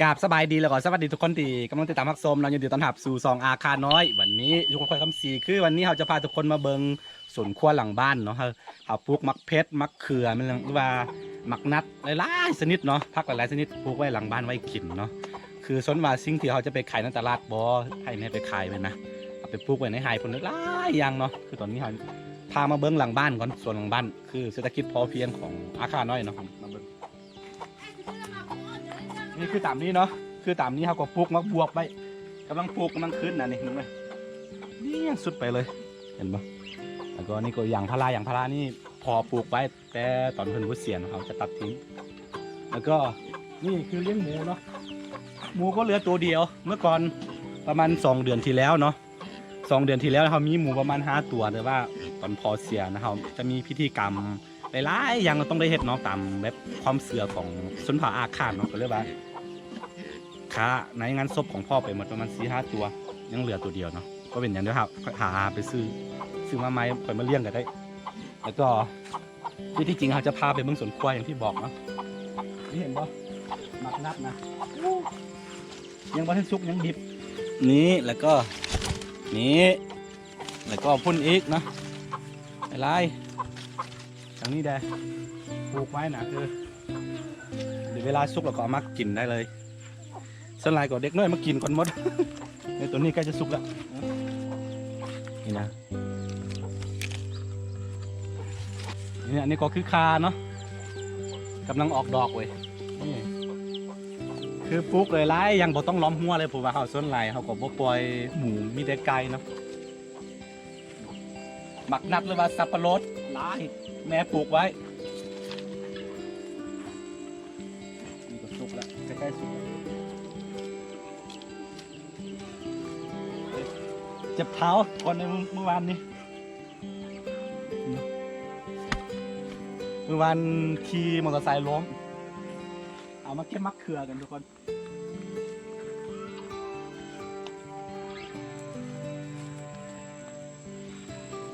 ກາບສະບາຍດີ ແລ້ວກໍສະຫວັດດີທຸກຄົນທີ່ກຳລັງຕິດຕາມຮັບຊົມເນາະ. ຍິນດີຕ້ອນຮັບສູ່ຊ່ອງອາຄານ້ອຍ. ວັນນີ້ຢູ່ກັບຂ້ອຍຄຳສີ ຄືວັນນີ້ເຮົາຈະພາທຸກຄົນມາເບິ່ງສວນຄົວຫຼັງບ້ານເນາະ. ເຮົາ ເຮົາປູກໝາກເຜັດ ໝາກເຂືອ ແມ່ນ ຫຼືວ່າໝາກນັດ ຫຼາຍໆຊະນິດເນາະ, ຜັກຫຼາຍໆຊະນິດ ປູກໄວ້ຫຼັງບ້ານໄວ້ກິນເນາະ. ຄືສ່ວນວ່າສິ່ງທີ່ເຮົາຈະໄປຂາຍໃນຕະຫຼາດບໍ່ ໃຫ້ແມ່ໄປຂາຍແມ່ນນະ, ເອົາໄປປູກໄວ້ໃນໄຮ່ພຸ້ນ ຫຼາຍຢ່າງເນາະ. ຄືຕອນນີ້ເຮົາພາມາເບິ່ງຫຼັງບ້ານກ່ອນ ສວນຫຼັງບ້ານ ຄືເສດຖະກິດພໍພຽງຂອງອາຄານ້ອຍເນາະ. ມາເບິ່ງ ນີ້ຄືຕາມນີ້ເນາະ, ຄືຕາມນີ້ເຮົາກໍປູກໝາກບວບໄວ້ ກຳລັງປູກ ກຳລັງຂຶ້ນນະ. ນີ້ເຫັນບໍ່ ນີ້ຍັງສຸດໄປເລີຍ ເຫັນບໍ່? ແລ້ວກໍນີ້ກໍຢາງພາລາ, ຢາງພາລານີ້ພໍ່ປູກໄວ້ແຕ່ຕອນເພິ່ນບໍ່ເສຍເນາະ ເຮົາຈະຕັດຖິ້ມ. ແລ້ວກໍນີ້ຄືລ້ຽງໝູເນາະ, ໝູກໍເຫຼືອໂຕດຽວ. ເມື່ອກ່ອນປະມານສອງເດືອນທີ່ແລ້ວເນາະ ສອງເດືອນທີ່ແລ້ວເຮົາມີໝູປະມານຫ້າຕົວ, ແຕ່ວ່າຕອນພໍ່ເສຍນະ ເຮົາຈະມີພິທີກຳຫຼາຍໆຢ່າງ ເຮົາຕ້ອງໄດ້ເຮັດເນາະ ຕາມແບບຄວາມເຊື່ອຂອງຊົນເຜົ່າອາຂ່ານເນາະ. ກໍເລີຍວ່າຂ້າໃນງານສົບຂອງພໍ່ໄປໝົດປະມານສີ່ຫ້າຕົວ, ຍັງເຫຼືອຕົວດຽວເນາະ. ບໍ່ເປັນຫຍັງ ດຽວຫາ ຫາໄປຊື້ ຊື້ມາໃໝ່ ຄ່ອຍມາລ້ຽງກໍໄດ້. ແລ້ວກໍ ທີ່ ທີ່ຈິງເຮົາຈະພາໄປເບິ່ງສວນຄວາຢ່າງທີ່ບອກເນາະ. ນີ້ເຫັນບໍ່ ໝາກນັດນະ ຍັງບໍ່ທັນສຸກ ຍັງດິບ. ນີ້ ແລ້ວກໍ ນີ້ ແລ້ວກໍພຸ້ນອີກເນາະ ຫຼາຍໆ. ທາງນີ້ແດ່ ປູກໄວ້ນະ ຄື ດຽວເວລາສຸກແລ້ວກໍເອົາມາກິນໄດ້ເລີຍ. ສ່ວນຫຼາຍກໍເດັກນ້ອຍມາກິນກ່ອນໝົດ. ໃນຕົວນີ້ໃກ້ຈະສຸກແລ້ວ ນີ້ນະ. ນີ້ ອັນນີ້ກໍຄືຂ່າເນາະ ກຳລັງອອກດອກເວີຍ. ນີ້ ຄືປູກຫຼາຍໆຢ່າງ ບໍ່ຕ້ອງລ້ອມຮົ້ວເລີຍ ເພາະວ່າເຮົາ ສ່ວນຫຼາຍເຮົາກໍບໍ່ປ່ອຍໝູ ມີແຕ່ໄກ່ເນາະ. ໝາກນັດ ຫຼືວ່າສັບປະລົດຫຼາຍ ແມ່ປູກໄວ້. ນີ້ກໍສຸກແລ້ວ ໃກ້ໆສຸກແລ້ວ. ເຈັບເທົ້າກ່ອນໃນມື້ວານນີ້ ມື້ວານຂີ່ມໍເຕີໄຊລົ້ມ. ເອົາມາເກັບໝາກເຂືອກັນທຸກຄົນ.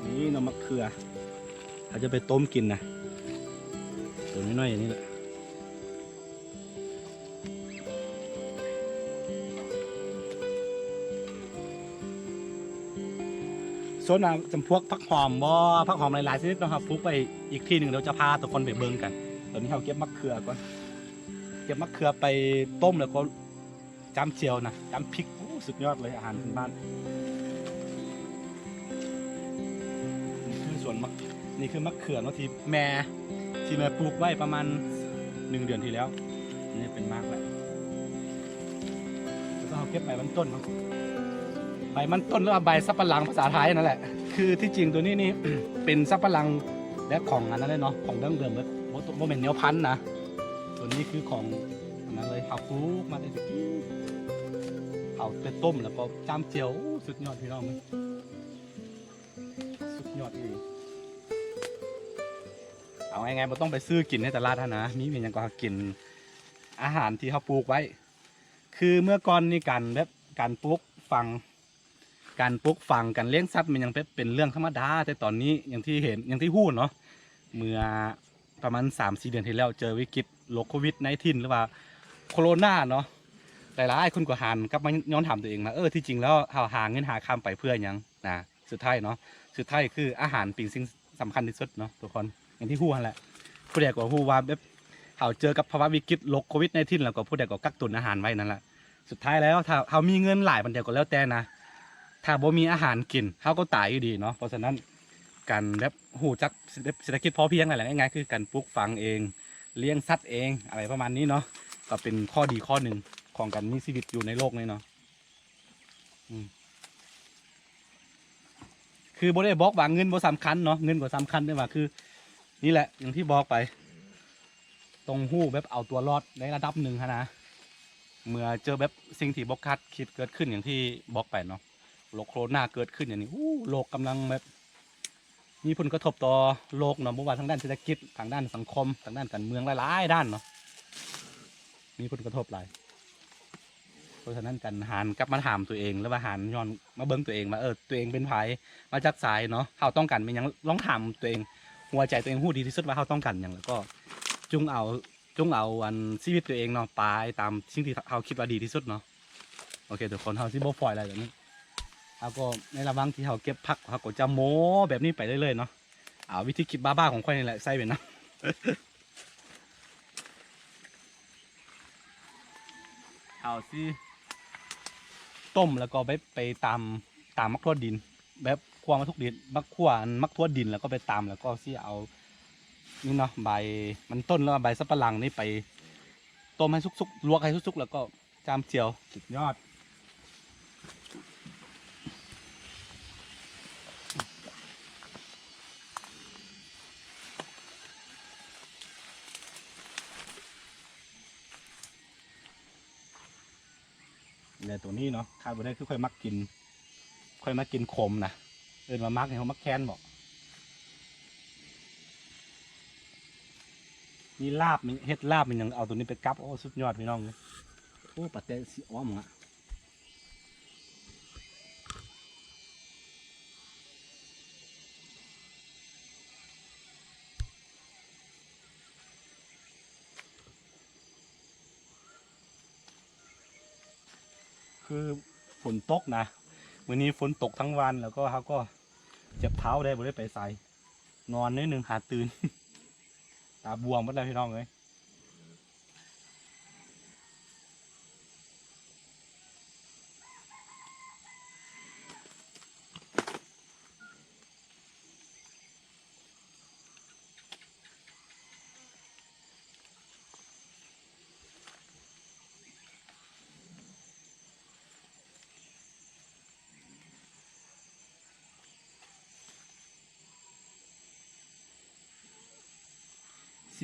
ນີ້ເນາະ ໝາກເຂືອ ເຮົາຈະໄປຕົ້ມກິນນະ ຕົວນ້ອຍໆນີ້ແຫຼະ. ສ່ວນ ອາ ຈຳພວກຜັກຫອມບໍ ຜັກຫອມຫຼາຍໆຊະນິດເນາະ ເຮົາປູກໄວ້ອີກທີ່ໜຶ່ງ ດຽວຈະພາທຸກຄົນໄປເບິ່ງກັນ. ຕອນນີ້ເຮົາເກັບໝາກເຂືອກ່ອນ ເກັບໝາກເຂືອໄປຕົ້ມ ແລ້ວກໍຈ້ຳແຈ່ວນະ ຈ້ຳພິກ. ໂອ້ ສຸດຍອດເລີຍ ອາຫານພື້ນບ້ານ. ນີ້ຄືສວນໝາກ ນີ້ຄືໝາກເຂືອເນາະ ທີ່ແມ່ ທີ່ແມ່ປູກໄວ້ປະມານໜຶ່ງເດືອນທີ່ແລ້ວ. ນີ້ເປັນໝາກແລ້ວ ແລ້ວກໍເຮົາເກັບໃບມັນຕົ້ນເນາະ ໃບມັນຕົ້ນ ຫຼືວ່າໃບສັບປະຫຼັງພາສາໄທນັ້ນແຫຼະ. ຄືທີ່ຈິງຕົວນີ້ນີ້ ເປັນສັບປະຫຼັງແບບຂອງອັນນັ້ນເລີຍເນາະ ຂອງດັ້ງເດີມເລີຍ ບໍ່ ບໍ່ແມ່ນແນວພັນນະ. ຕົວນີ້ຄືຂອງອັນນັ້ນເລີຍ ເຮົາປູກມາແຕ່ຕະກີ້ ເອົາໄປຕົ້ມ ແລ້ວກໍຈ້ຳແຈ່ວ. ໂອ້ ສຸດຍອດພີ່ນ້ອງເອີຍ ສຸດຍອດອີ່ຫຼີ. ເອົາງ່າຍໆ ບໍ່ຕ້ອງໄປຊື້ກິນໃນຕະຫຼາດຫັ້ນນະ ມີ ມີຫຍັງກໍຫາກິນ ອາຫານທີ່ເຮົາປູກໄວ້. ຄືເມື່ອກ່ອນນີ້ ການແບບ ການປູກຝັງ ການປູກຝັງ ການລ້ຽງສັດ ມັນຍັງເປັນ ເປັນເລື່ອງທຳມະດາ. ແຕ່ຕອນນີ້ ຢ່າງທີ່ເຫັນ ຢ່າງທີ່ຮູ້ເນາະ ເມື່ອປະມານສາມສີ່ເດືອນທີ່ແລ້ວ ເຈີວິກິດໂລກໂຄວິດ ໜາຍທີນ ຫຼືວ່າໂຄໂຣນາເນາະ, ຫຼາຍໆຄົນກໍຫັນກັບມາຍ້ອນຖາມຕົວເອງວ່າ ເອີ ທີ່ຈິງແລ້ວເຮົາຫາເງິນຫາຄຳໄປເພື່ອຫຍັງນະ? ສຸດທ້າຍເນາະ ສຸດທ້າຍຄືອາຫານເປັນສິ່ງສຳຄັນທີ່ສຸດເນາະທຸກຄົນ. ຢ່າງທີ່ຮູ້ຫັ້ນແຫຼະ ຜູ້ໃດກໍຮູ້ວ່າແບບເຮົາເຈີກັບພາວະວິກິດໂລກໂຄວິດ ໜາຍທີນ ແລ້ວກໍຜູ້ໃດກໍກັກຕຸນອາຫານໄວ້ນັ້ນແຫຼະ. ສຸດທ້າຍແລ້ວ ຖ້າເຮົາມີເງິນຫຼາຍປານໃດກໍແລ້ວແຕ່ນະ ຖ້າບໍ່ມີອາຫານກິນ ເຮົາກໍຕາຍຢູ່ດີເນາະ. ເພາະສະນັ້ນ ການແບບຮູ້ຈັກເສດຖະກິດພໍພຽງນັ້ນແຫຼະ ງ່າຍໆຄືການປູກຝັງເອງ, ລ້ຽງສັດເອງ ອະໄລປະມານນີ້ເນາະ ກໍເປັນຂໍ້ດີຂໍ້ໜຶ່ງຂອງການມີຊີວິດຢູ່ໃນໂລກນີ້ເນາະ. ອືມ ຄືບໍ່ໄດ້ບອກວ່າເງິນບໍ່ສຳຄັນເນາະ, ເງິນກໍສຳຄັນ ແຕ່ວ່າຄື ນີ້ແຫຼະ ຢ່າງທີ່ບອກໄປ ຕ້ອງຮູ້ແບບເອົາຕົວລອດໃນລະດັບໜຶ່ງຫັ້ນນະ. ເມື່ອເຈີແບບສິ່ງທີ່ບໍ່ຄາດຄິດເກີດຂຶ້ນ ຢ່າງທີ່ບອກໄປເນາະ, ໂລກໂຄໂຣນາເກີດຂຶ້ນຢ່າງນີ້ ໂອ້ ໂລກກຳລັງແບບມີຜົນກະທົບຕໍ່ໂລກເນາະ, ບໍ່ວ່າທາງດ້ານເສດຖະກິດ, ທາງດ້ານສັງຄົມ, ທາງດ້ານການເມືອງ ຫຼາຍໆດ້ານເນາະ ມີຜົນກະທົບຫຼາຍ. ເພາະສະນັ້ນ ການຫັນກັບມາຖາມຕົວເອງ ຫຼືວ່າຫັນຍ້ອນມາເບິ່ງຕົວເອງວ່າ ເອີ ຕົວເອງເປັນໃຜ ມາຈາກໃສເນາະ, ເຮົາຕ້ອງການແມ່ນຫຍັງ, ລອງຖາມຕົວເອງ, ຫົວໃຈຕົວເອງຮູ້ດີທີ່ສຸດວ່າເຮົາຕ້ອງການຫຍັງ ແລ້ວກໍຈົ່ງເອົາ ຈົ່ງເອົາອັນຊີວິດຕົວເອງເນາະ ໄປຕາມສິ່ງທີ່ເຮົາຄິດວ່າດີທີ່ສຸດເນາະ. ໂອເຄທຸກຄົນ, ເຮົາຊິບໍ່ຟອຍຫຼາຍແບບນີ້, ເຮົາກໍໃນລະຫວ່າງທີ່ເຮົາເກັບຜັກ ເຮົາກໍຈະໂມ້ແບບນີ້ໄປເລື້ອຍໆເນາະ. ເອົາວິທີຄິດບ້າໆຂອງຂ້ອຍນີ້ແຫຼະໃສ່ເປັນນຳ. ເຮົາຊິຕົ້ມ ແລ້ວກໍໄປ ໄປຕຳ ຕຳໝາກຖົ່ວດິນ ແບບຂົ້ວໝາກຖົ່ວດິນ ໝາກຂົ້ວ ອັນ ໝາກຖົ່ວດິນ ແລ້ວກໍໄປຕຳ ແລ້ວກໍຊິເອົານີ້ເນາະ ໃບມັນຕົ້ນ ແລ້ວກໍໃບສັບປະຫຼັງນີ້ໄປຕົ້ມໃຫ້ສຸກໆ ລວກໃຫ້ສຸກໆ ແລ້ວກໍຈ້ຳແຈ່ວ ສຸດຍອດ. ແລະ ໂຕນີ້ເນາະ ຂາດບໍ່ໄດ້ຄືຂ້ອຍມັກກິນ ຂ້ອຍມັກກິນຂົມນະ ເອີ້ນວ່າໝາກຫຍັງ ໝາກແຄນບໍ? ມີລາບ ມີເຮັດລາບ ມີຫຍັງ ເອົາໂຕນີ້ໄປກັບ ໂອ້ ສຸດຍອດພີ່ນ້ອງເອີຍ. ໂອ້ ປາແຕະຊິອ້ອມຫວະ. ຄືຝົນຕົກນະ ມື້ນີ້ຝົນຕົກທັງວັນ ແລ້ວກໍເຮົາກໍເຈັບເທົ້າເດ້ ບໍ່ໄດ້ໄປໃສ ນອນໜ້ອຍໜຶ່ງຫາຕື່ນ ຕາບວມໝົດແລ້ວພີ່ນ້ອງເອີຍ.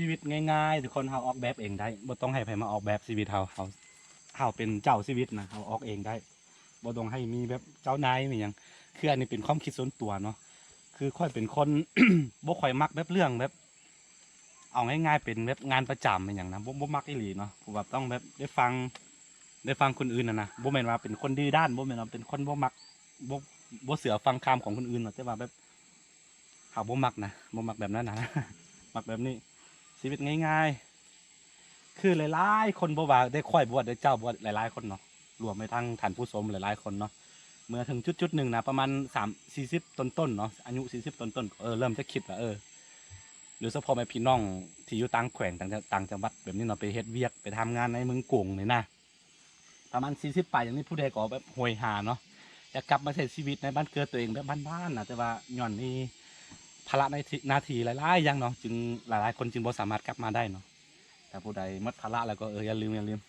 ຊີວິດງ່າຍໆ ທຸກຄົນ ເຮົາອອກແບບເອງໄດ້ ບໍ່ຕ້ອງໃຫ້ໃຜມາອອກແບບຊີວິດເຮົາ ເຮົາ ເຮົາເປັນເຈົ້າຊີວິດນະ ເຮົາອອກເອງໄດ້ ບໍ່ຕ້ອງໃຫ້ມີແບບເຈົ້ານາຍມີຫຍັງ. ຄືອັນນີ້ເປັນຄວາມຄິດສ່ວນຕົວເນາະ ຄືຂ້ອຍເປັນຄົນ ບໍ່ຄ່ອຍມັກແບບເລື່ອງແບບ ເອົາງ່າຍໆ ເປັນແບບງານປະຈຳອີ່ຫຍັງນະ ບໍ່ ບໍ່ມັກອີ່ຫຼີເນາະ ເພາະວ່າຕ້ອງແບບໄດ້ຟັງ ໄດ້ຟັງຄົນອື່ນຫັ້ນນະ ບໍ່ແມ່ນວ່າເປັນຄົນດື້ດ້ານ ບໍ່ແມ່ນວ່າເປັນຄົນບໍ່ມັກ ບໍ່ ບໍ່ເຊື່ອຟັງຄຳຂອງຄົນອື່ນເນາະ ແຕ່ວ່າແບບ ເຮົາບໍ່ມັກນະ ບໍ່ມັກແບບນັ້ນນະ ມັກແບບນີ້ ຊີວິດງ່າຍໆ. ຄືຫຼາຍໆຄົນ ບໍ່ວ່າແຕ່ຂ້ອຍ ບໍ່ວ່າແຕ່ເຈົ້າ ບໍ່ວ່າຫຼາຍໆຄົນເນາະ ລວມໄປທັງທ່ານຜູ້ຊົມຫຼາຍໆຄົນເນາະ ເມື່ອເຖິງຈຸດໆໜຶ່ງນະ ປະມານສາມ ສີ່ສິບຕົ້ນໆເນາະ ອາຍຸສີ່ສິບຕົ້ນໆ ເອີ ເລີ່ມຈະຄິດວ່າ ເອີ ໂດຍສະເພາະແມ່ພີ່ນ້ອງທີ່ຢູ່ຕ່າງແຂວງ ຕ່າງ ຕ່າງຈັງຫວັດແບບນີ້ເນາະ ໄປເຮັດວຽກ ໄປທຳງານໃນເມືອງກົງນີ້ນະ ປະມານສີ່ສິບປາຍຢ່າງນີ້ ຜູ້ໃດກໍແບບໂຫຍຫາເນາະ ຢາກກັບມາໃຊ້ຊີວິດໃນບ້ານເກີດຕົວເອງແບບບ້ານໆນະ ແຕ່ວ່າຍ້ອນມີພາລະໃນທີ່ ໜ້າທີ່ຫຼາຍໆຢ່າງເນາະ ຈຶ່ງ ຫຼາຍໆຄົນຈຶ່ງບໍ່ສາມາດກັບມາໄດ້ເນາະ. ຖ້າຜູ້ໃດໝົດພາລະແລ້ວກໍ ເອີ ຢ່າລືມ ຢ່າລືມ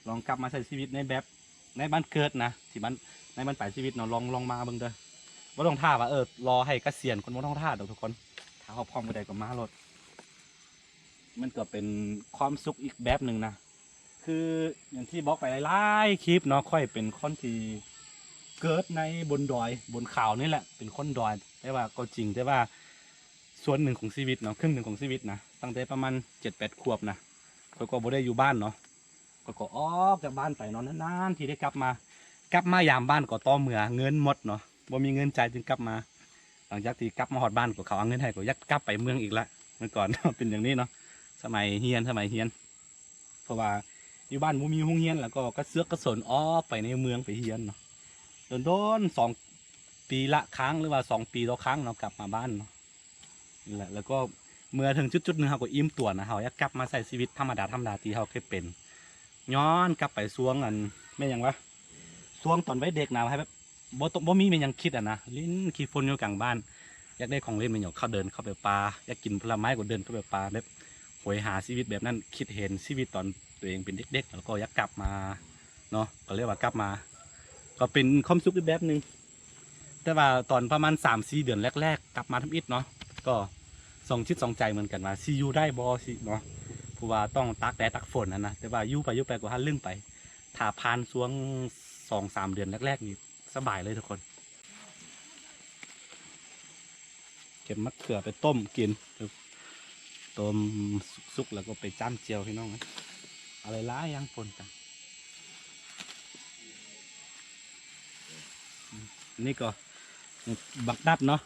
ລອງກັບມາໃຊ້ຊີວິດໃນແບບ ໃນບ້ານເກີດນະ ທີ່ບ້ານ ໃນບ້ານປາຍຊີວິດເນາະ ລອງ ລອງມາເບິ່ງເດີ. ບໍ່ຕ້ອງຖ້າວ່າ ເອີ ລໍໃຫ້ກະສຽນ ຄົນບໍ່ຕ້ອງຖ້າດອກທຸກຄົນ ຖ້າເຮົາພ້ອມມື້ໃດກໍມາໂລດ ມັນກໍເປັນຄວາມສຸກອີກແບບໜຶ່ງນະ. ຄືຢ່າງທີ່ບອກໄປຫຼາຍໆຄລິບເນາະ ຂ້ອຍເປັນຄົນທີ່ເກີດໃນບົນດອຍບົນເຂົານີ້ແຫຼະ ເປັນຄົນດອຍ ແຕ່ວ່າກໍຈິງ ແຕ່ວ່າສ່ວນໜຶ່ງຂອງຊີວິດເນາະ ເຄິ່ງໜຶ່ງຂອງຊີວິດນະ ຕັ້ງແຕ່ປະມານເຈັດແປດຂວບນະ ຂ້ອຍກໍບໍ່ໄດ້ຢູ່ບ້ານເນາະ ຂ້ອຍກໍອອກຈາກບ້ານໄປເນາະ ນານໆທີໄດ້ກັບມາ ກັບມາຢາມບ້ານກໍຕໍ່ເມື່ອເງິນໝົດເນາະ ບໍ່ມີເງິນຈ່າຍຈຶ່ງກັບມາ. ຫຼັງຈາກທີ່ກັບມາຮອດບ້ານກໍເຂົາເອົາເງິນໃຫ້ ກໍຢາກກັບໄປເມືອງອີກລະ ເມື່ອກ່ອນເປັນຢ່າງນີ້ເນາະ ສະໄໝຮຽນ ສະໄໝຮຽນ ເພາະວ່າຢູ່ບ້ານບໍ່ມີໂຮງຮຽນ ແລ້ວກໍກະເສືອກກະສົນອອກໄປໃນເມືອງໄປຮຽນເນາະ ດົນໆ ສອງປີລະຄັ້ງ ຫຼືວ່າສອງປີຕໍ່ຄັ້ງເນາະ ກັບມາບ້ານເນາະ. ແຫຼະ ແລ້ວກໍເມື່ອເຖິງຈຸດໆໜຶ່ງ ເຮົາກໍອີ່ມຕົວນະ ເຮົາຢາກກັບມາໃຊ້ຊີວິດທຳມະດາ ທຳມະດາທີ່ເຮົາເຄີຍເປັນ ຍ້ອນກັບໄປຊ່ວງ ອັນ ແມ່ນຫຍັງວະ ຊ່ວງຕອນໄວເດັກນະ ໃຫ້ແບບ ບໍ່ຕ້ອງ ບໍ່ມີແມ່ນຫຍັງຄິດຫັ້ນນະ ຫຼິ້ນຂີ້ຝຸ່ນຢູ່ກາງບ້ານ ຢາກໄດ້ຂອງຫຼິ້ນແມ່ນຫຍັງ ເຂົ້າ ເດີນເຂົ້າໄປປ່າ ຢາກກິນຜົນລະໄມ້ກໍເດີນເຂົ້າໄປປ່າ ແບບໂຫຍຫາຊີວິດແບບນັ້ນ ຄິດເຫັນຊີວິດຕອນຕົວເອງເປັນເດັກໆ ແລ້ວກໍຢາກກັບມາເນາະ ກໍເລີຍວ່າກັບມາ ກໍເປັນຄວາມສຸກອີກແບບໜຶ່ງ. ແຕ່ວ່າຕອນປະມານສາມສີ່ເດືອນແລກໆ ກັບມາທຳອິດເນາະ ກໍສອງຈິດສອງໃຈເໝືອນກັນວ່າຊິຢູ່ໄດ້ບໍ່ ຊິເນາະ ເພາະວ່າຕ້ອງຕາກແດດຕາກຝົນຫັ້ນນະ ແຕ່ວ່າຢູ່ໄປຢູ່ໄປກໍຫາລຶ້ງໄປ ຖ້າຜ່ານຊ່ວງສອງສາມເດືອນແລກໆນີ້ສະບາຍເລີຍທຸກຄົນ. ເກັບໝາກເຂືອໄປຕົ້ມກິນ ຕົ້ມສຸກໆ ແລ້ວກໍໄປຈ້ຳແຈ່ວ ພີ່ນ້ອງເອີຍ. ເອົາຫຼາຍໆຢ່າງປົນກັນ. ນີ້ກໍບັກນັດເນາະ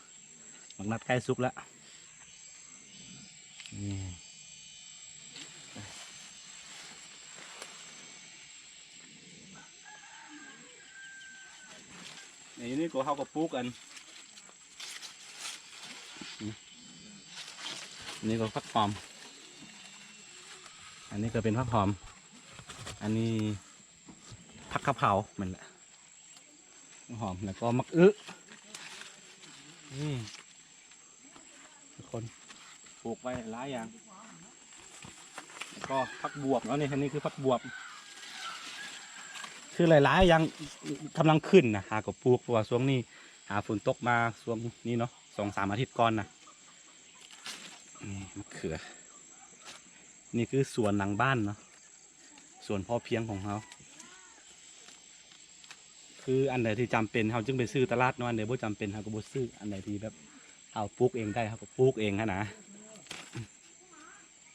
ບັກນັດໃກ້ສຸກແລ້ວ. ນີ້ ນີ້ ນີ້ກໍ ເຮົາກໍປູກອັນ ນີ້ກໍຜັກຫອມ ອັນນີ້ກໍເປັນຜັກຫອມ ອັນນີ້ຜັກກະເພົາ ແມ່ນແຫຼະ ຜັກຫອມ ແລ້ວກໍໝາກອຶ ນີ້ ທຸກຄົນ ປູກໄວ້ຫຼາຍຢ່າງ ແລ້ວກໍຜັກບວບເນາະ ນີ້ ອັນນີ້ຄືຜັກບວບ ຄືຫຼາຍໆຢ່າງກຳລັງຂຶ້ນນະ ຫາກໍປູກ ເພາະວ່າຊ່ວງນີ້ຫາຝົນຕົກມາຊ່ວງນີ້ເນາະ ສອງສາມອາທິດກ່ອນນະ. ນີ້ມະເຂືອ ນີ້ຄືສວນຫຼັງບ້ານເນາະ ສວນພໍພຽງຂອງເຮົາ ຄືອັນໃດທີ່ຈຳເປັນເຮົາຈຶ່ງໄປຊື້ຕະຫຼາດເນາະ ອັນໃດບໍ່ຈຳເປັນເຮົາກໍບໍ່ຊື້ ອັນໃດທີ່ແບບເຮົາປູກເອງໄດ້ເຮົາກໍປູກເອງຫັ້ນນະ.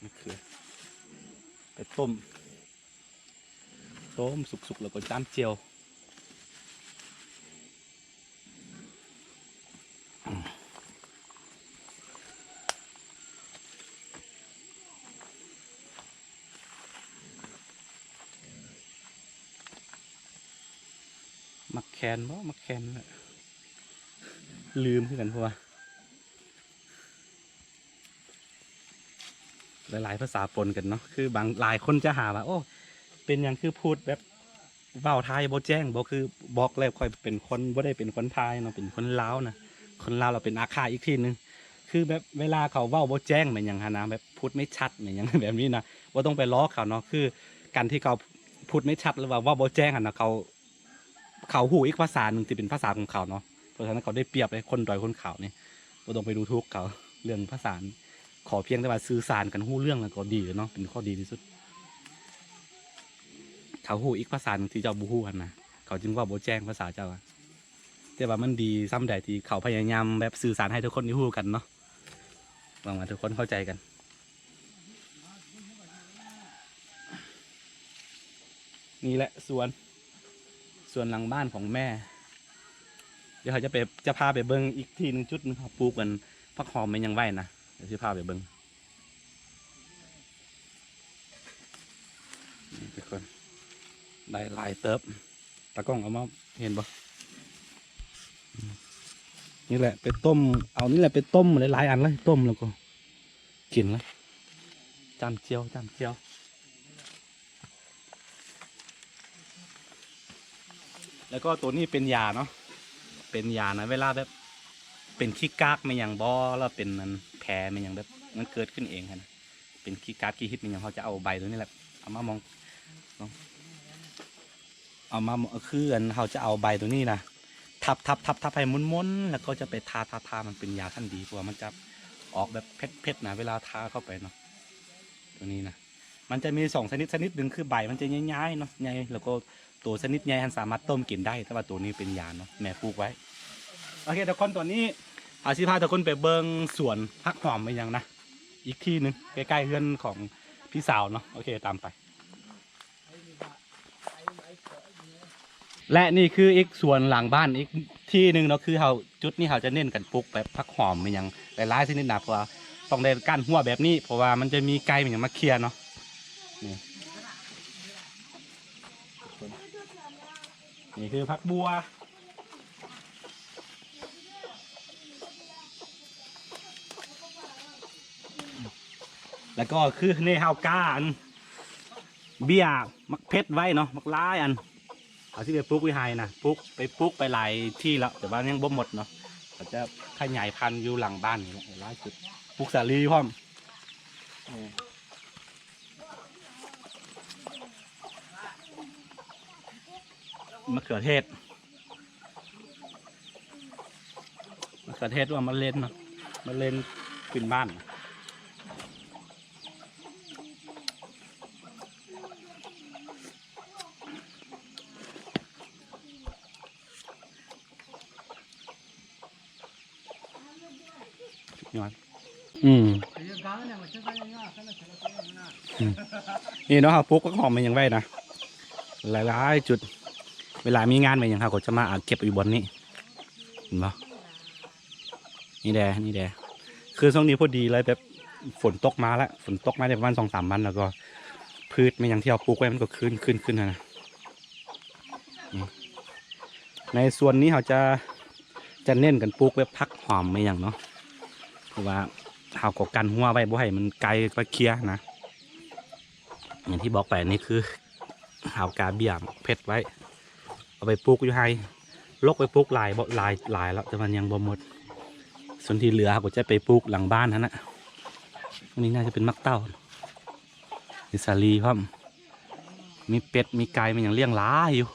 ມະເຂືອໄປຕົ້ມ ຕົ້ມສຸກໆ ແລ້ວກໍຈ້ຳແຈ່ວ. ໝາກແຄນບໍ່ ໝາກແຄນ ລືມຄືກັນ ເພາະວ່າ ຫຼາຍໆພາສາປົນກັນເນາະ ຄືບາງ ຫຼາຍຄົນຈະຫາວ່າ ໂອ້ ເປັນຫຍັງຄືພູດແບບເວົ້າໄທບໍ່ແຈ້ງ ບໍ່ຄື ບອກແລ້ວຂ້ອຍເປັນຄົນ ບໍ່ໄດ້ເປັນຄົນໄທເນາະ ເປັນຄົນລາວນະ ຄົນລາວລະເປັນອາຂ້າອີກທີໜຶ່ງ ຄືແບບເວລາເຂົາເວົ້າບໍ່ແຈ້ງແມ່ນຫຍັງຫັ້ນນະ ແບບພູດໄມ່ຊັດແມ່ນຫຍັງແບບນີ້ນະ ບໍ່ຕ້ອງໄປລໍ້ເຂົາເນາະ ຄືການທີ່ເຂົາພູດໄມ່ຊັດ ຫຼືວ່າເວົ້າບໍ່ແຈ້ງຫັ້ນນະ ເຂົາ ເຂົາຮູ້ອີກພາສາໜຶ່ງທີ່ເປັນພາສາຂອງເຂົາເນາະ ເພາະສະນັ້ນເຂົາໄດ້ປຽບເດ້ ຄົນດອຍຄົນຂາວນີ້ ບໍ່ຕ້ອງໄປດູຖູກເຂົາເລື່ອງພາສາ ຂໍພຽງແຕ່ວ່າສື່ສານກັນຮູ້ເລື່ອງແລ້ວກໍດີແລ້ວເນາະ ເປັນຂໍ້ດີທີ່ສຸດ. ເຂົາຮູ້ອີກພາສາໜຶ່ງທີ່ເຈົ້າບໍ່ຮູ້ຫັ້ນນະ ເຂົາຈຶ່ງເວົ້າບໍ່ແຈ້ງພາສາເຈົ້າ ແຕ່ວ່າມັນດີສ່ຳໃດທີ່ເຂົາພະຍາຍາມແບບສື່ສານໃຫ້ທຸກຄົນໄດ້ຮູ້ກັນເນາະ ຫວັງວ່າທຸກຄົນເຂົ້າໃຈກັນ. ນີ້ແຫຼະສວນ ສວນຫຼັງບ້ານຂອງແມ່ ດຽວເຮົາຈະໄປ ຈະພາໄປເບິ່ງອີກທີ່ໜຶ່ງ ຈຸດໜຶ່ງ ເຮົາປູກອັນຜັກຫອມແມ່ນຫຍັງໄວ້ນະ ດຽວຊິພາໄປເບິ່ງ. ນີ້ທຸກຄົນ ໄດ້ຫຼາຍເຕີບ ຕາກ້ອງເອົາມາເຫັນບໍ່? ນີ້ແຫຼະໄປຕົ້ມ ເອົານີ້ແຫຼະໄປຕົ້ມຫຼາຍໆອັນເລີຍ ຕົ້ມແລ້ວກໍກິນເລີຍ ຈ້ຳແຈ່ວ ຈ້ຳແຈ່ວ. ແລ້ວກໍໂຕນີ້ເປັນຢາເນາະ ເປັນຢານະ ເວລາແບບເປັນຂີ້ກາກແມ່ນຫຍັງບໍ່ ແລ້ວເປັນອັນແຜແມ່ນຫຍັງ ແບບມັນເກີດຂຶ້ນເອງຫັ້ນນະ ເປັນຂີ້ກາກຂີ້ຫີດແມ່ນຫຍັງ ເຮົາຈະເອົາໃບໂຕນີ້ແຫຼະ ເອົາມາມອງ ເອົາມາ ຄືອັນເຮົາຈະເອົາໃບໂຕນີ້ນະ ທັບໆໆໆໃຫ້ມົນໆ ແລ້ວກໍຈະໄປທາ ທາ ທາ ມັນເປັນຢາຊັ້ນດີ ເພາະວ່າມັນຈະອອກແບບເຜັດໆນະ ເວລາທາເຂົ້າໄປເນາະ ໂຕນີ້ນະ. ມັນຈະມີສອງຊະນິດ ຊະນິດໜຶ່ງຄືໃບມັນຈະໃຫຍ່ໆເນາະ ໃຫຍ່ ແລ້ວກໍໂຕຊະນິດໃຫຍ່ຫັ້ນສາມາດຕົ້ມກິນໄດ້ ແຕ່ວ່າໂຕນີ້ເປັນຢາເນາະ ແມ່ປູກໄວ້. ໂອເຄ ທຸກຄົນ ຕອນນີ້ເຮົາຊິພາທຸກຄົນໄປເບິ່ງສວນຜັກຫອມອີ່ຫຍັງນະ ອີກທີ່ໜຶ່ງ ໃກ້ໆເຮືອນຂອງພີ່ສາວເນາະ ໂອເຄ ຕາມໄປ. ແລະນີ້ຄືອີກສວນຫຼັງບ້ານອີກທີ່ໜຶ່ງເນາະ ຄືເຮົາ ຈຸດນີ້ເຮົາຈະເນັ້ນກັນປູກແບບຜັກຫອມອີ່ຫຍັງຫຼາຍໆຊະນິດນະ ເພາະວ່າຕ້ອງໄດ້ກ້ານຮົ້ວແບບນີ້ ເພາະວ່າມັນຈະມີໄກ່ມີຫຍັງມາເຄຍເນາະ. ນີ້ ນີ້ຄືຜັກບົ່ວ ແລ້ວກໍຄືນີ້ເຮົາກ້າອັນ ເບ້ຍ ໝາກເຜັດໄວ້ເນາະ ບັກຫຼາຍອັນ ເຮົາຊິໄປປູກຢູ່ໄຮ່ນະ ປູກ ໄປປູກໄປຫຼາຍທີ່ແລ້ວ ແຕ່ວ່າຍັງບໍ່ໝົດເນາະ ເຂົາຈະຂະຫຍາຍພັນຢູ່ຫຼັງບ້ານນີ້ຫຼາຍຈຸດ ປູກສາລີພ້ອມ ເອີ ມະເຂືອເທດ ມະເຂືອເທດ ຫຼືວ່າມະເລັນເນາະ ມະເລັນພື້ນບ້ານ. ອືມ ອືມ ນີ້ເນາະ ເຮົາປູກຜັກຫອມແມ່ນຫຍັງໄວ້ນະ ຫຼາຍໆຈຸດ ເວລາມີງານແມ່ນຫຍັງ ເຮົາກໍຈະມາເກັບຢູ່ບ່ອນນີ້ ເຫັນບໍ່? ນີ້ແດ ນີ້ແດ ຄືຊ່ວງນີ້ພໍດີເລີຍ ແບບຝົນຕົກມາແລ້ວ ຝົນຕົກມາໄດ້ປະມານສອງສາມວັນ ແລ້ວກໍພືດແມ່ນຫຍັງທີ່ເຮົາປູກໄວ້ມັນກໍຂຶ້ນ ຂຶ້ນ ຂຶ້ນຫັ້ນນະ. ໃນສວນນີ້ເຮົາຈະ ຈະເນັ້ນກັນປູກແບບຜັກຫອມແມ່ນຫຍັງເນາະ ເພາະວ່າເຮົາກໍກັນຮົ້ວໄວ້ບໍ່ໃຫ້ມັນໄກໄປເຄຍນະ. ຢ່າງທີ່ບອກໄປ ນີ້ຄືເຮົາກາເບ້ຍໝາກເຜັດໄວ້ ເອົາໄປປູກຢູ່ໄຮ່ ລົກໄປປູກຫຼາຍ ບໍ່ ຫຼາຍ ຫຼາຍແລ້ວ ແຕ່ວ່າຍັງບໍ່ໝົດ ສ່ວນທີ່ເຫຼືອເຮົາກໍຈະໄປປູກຫຼັງບ້ານຫັ້ນນະ. ອັນນີ້ໜ້າຈະເປັນໝາກເຕົ້າ ມີສາລີພ້ອມ ມີເປັດ ມີໄກ່ ມີຫຍັງລ້ຽງຫຼາຍຢູ່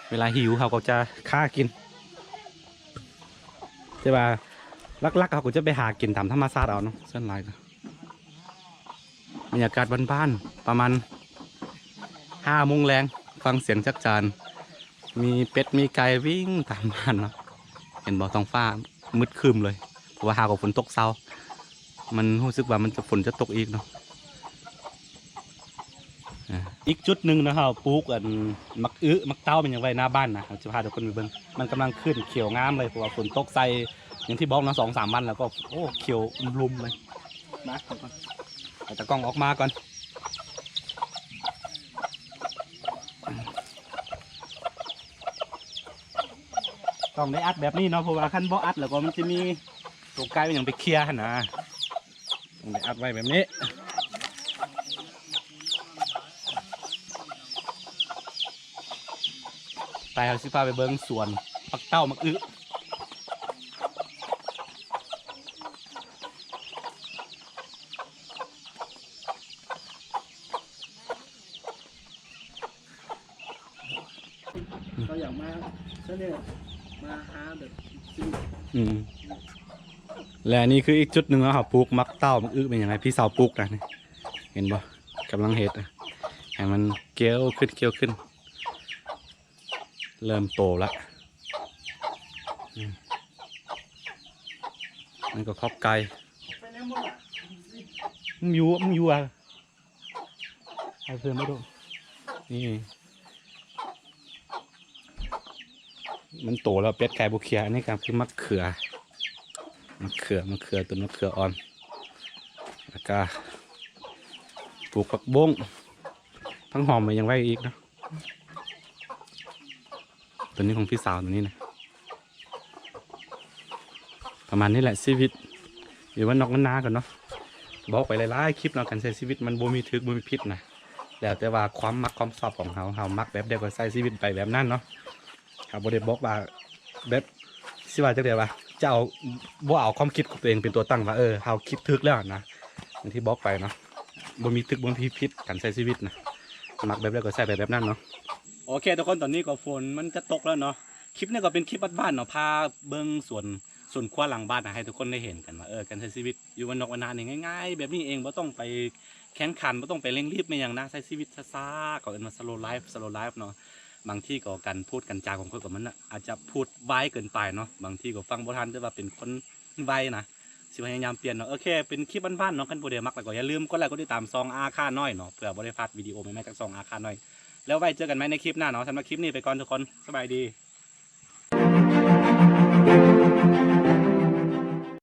ເວລາຫິວເຮົາກໍຈະຂ້າກິນ ແຕ່ວ່າຫຼັກໆເຮົາກໍຈະໄປຫາກິນຕາມທຳມະຊາດເອົາເນາະ ສ່ວນຫຼາຍກໍ ບັນຍາກາດບ້ານໆ ປະມານຫ້າໂມງແລງ ຟັງສຽງຈັກຈານ ມີເປັດມີໄກ່ວິ່ງຕາມບ້ານເນາະ. ເຫັນບໍ່ ທ້ອງຟ້າມືດຄຶ້ມເລີຍ ເພາະວ່າຫາກວ່າຝົນຕົກເຊົາ ມັນຮູ້ສຶກວ່າມັນຈະ ຝົນຈະຕົກອີກເນາະ. ອາ ອີກຈຸດໜຶ່ງນະ ເຮົາປູກອັນໝາກອຶ ໝາກເຕົ້າ ແມ່ນຫຍັງໄວ້ໜ້າບ້ານນະ ເຮົາຈະພາທຸກຄົນໄປເບິ່ງ ມັນກຳລັງຂຶ້ນຂຽວງາມເລີຍ ເພາະວ່າຝົນຕົກໃສ່ ຢ່າງທີ່ບອກເນາະ ສອງສາມວັນແລ້ວກໍ ໂອ້ ຂຽວອຸມລຸມເລີຍ. ມາ ໃຫ້ຕາກ້ອງອອກມາກ່ອນ ຕ້ອງໄດ້ອັດແບບນີ້ເນາະ ເພາະວ່າຄັນບໍ່ອັດແລ້ວກໍມັນຈະມີໂຕໄກ່ຫຍັງໄປເຄຍຫັ້ນນະ ຕ້ອງໄດ້ອັດໄວ້ແບບນີ້. ໄປ ເຮົາຊິພາໄປເບິ່ງສວນໝາກເຕົ້າ ໝາກອຶ. ເຂົາຢາກມາຊະແນວ ມາຫາແບບຊີວິດ ອືມ ແລະ ນີ້ຄືອີກຈຸດໜຶ່ງເນາະ ເຮົາປູກໝາກເຕົ້າ ໝາກອຶ ແມ່ນຫຍັງໃຫ້ພີ່ສາວປູກນະ ນີ້ ເຫັນບໍ່ ກຳລັງເຮັດ ໃຫ້ມັນກ່ຽວຂຶ້ນ ກ່ຽວຂຶ້ນ ເລີ່ມໂຕລະ ອືມ ມັນກໍຄອກໄກ່ ມັນຢູ່ ມັນຢູ່ ອາ ໃຫ້ເພິ່ນມາດູ ນີ້ ມັນໂຕແລ້ວ ເປັດໄກ່ບໍ່ເຄຍ. ອັນນີ້ກໍຄືໝາກເຂືອ ໝາກເຂືອ ໝາກເຂືອ ຕົ້ນໝາກເຂືອອ່ອນ ແລ້ວກໍປູກຜັກບົ້ງ ຜັກຫອມ ແມ່ນຫຍັງໄວ້ອີກເນາະ. ຕົວນີ້ຂອງພີ່ສາວ ຕົວນີ້ນະ ປະມານນີ້ແຫຼະ ຊີວິດຢູ່ບ້ານນອກບ້ານນາກັນເນາະ. ບອກໄປຫຼາຍໆຄລິບເນາະ ການໃຊ້ຊີວິດມັນບໍ່ມີຖືກບໍ່ມີຜິດນະ ແລ້ວແຕ່ວ່າຄວາມມັກຄວາມຊອບຂອງເຮົາ ເຮົາມັກແບບໃດກໍໃຊ້ຊີວິດໄປແບບນັ້ນເນາະ. ເຮົາບໍ່ໄດ້ບອກວ່າແບບ ຊິວ່າຈັ່ງໃດວະ ຈະເອົາ ບໍ່ເອົາຄວາມຄິດຂອງຕົວເອງເປັນຕົວຕັ້ງວ່າ ເອີ ເຮົາຄິດຖືກແລ້ວນະ. ຢ່າງທີ່ບອກໄປເນາະ ບໍ່ມີຖືກບໍ່ມີຜິດ ການໃຊ້ຊີວິດນະ ມັກແບບໃດກໍໃຊ້ໄປແບບນັ້ນເນາະ. ໂອເຄທຸກຄົນ ຕອນນີ້ກໍຝົນມັນຈະຕົກແລ້ວເນາະ. ຄລິບນີ້ກໍເປັນຄລິບບ້ານໆເນາະ ພາເບິ່ງສວນ ສວນຄົວຫຼັງບ້ານນະ ໃຫ້ທຸກຄົນໄດ້ເຫັນກັນວ່າ ເອີ ການໃຊ້ຊີວິດຢູ່ບ້ານນອກບ້ານນານີ້ງ່າຍໆແບບນີ້ເອງ ບໍ່ຕ້ອງໄປແຂ່ງຂັນ ບໍ່ຕ້ອງໄປເລັ່ງຣີບແມ່ນຫຍັງນະ ໃຊ້ຊີວິດຊ້າໆ ເຂົາເອີ້ນວ່າ slow life slow life ເນາະ. ບາງທີກໍການພູດການຈາຂອງຂ້ອຍກໍມັນອາດຈະພູດໄວເກີນໄປເນາະ ບາງທີກໍຟັງບໍ່ທັນ ແຕ່ວ່າເປັນຄົນໄວນະ ຊິພະຍາຍາມປ່ຽນເນາະ. ໂອເຄ ເປັນຄລິບບ້ານໆເນາະ ຄັນຜູ້ໃດມັກແລ້ວກໍຢ່າລືມກົດໄລກົດຕິດຕາມຊ່ອງອາຄານ້ອຍເນາະ ເພື່ອບໍ່ໄດ້ພາດວິດີໂອໃໝ່ໆຈາກຊ່ອງອາຄານ້ອຍ. ແລ້ວໄວ້ເຈີກັນໃໝ່ໃນຄລິບໜ້າເນາະ. ສຳລັບຄລິບນີ້ໄປກ່ອນທຸກຄົນ ສະບາຍດີ.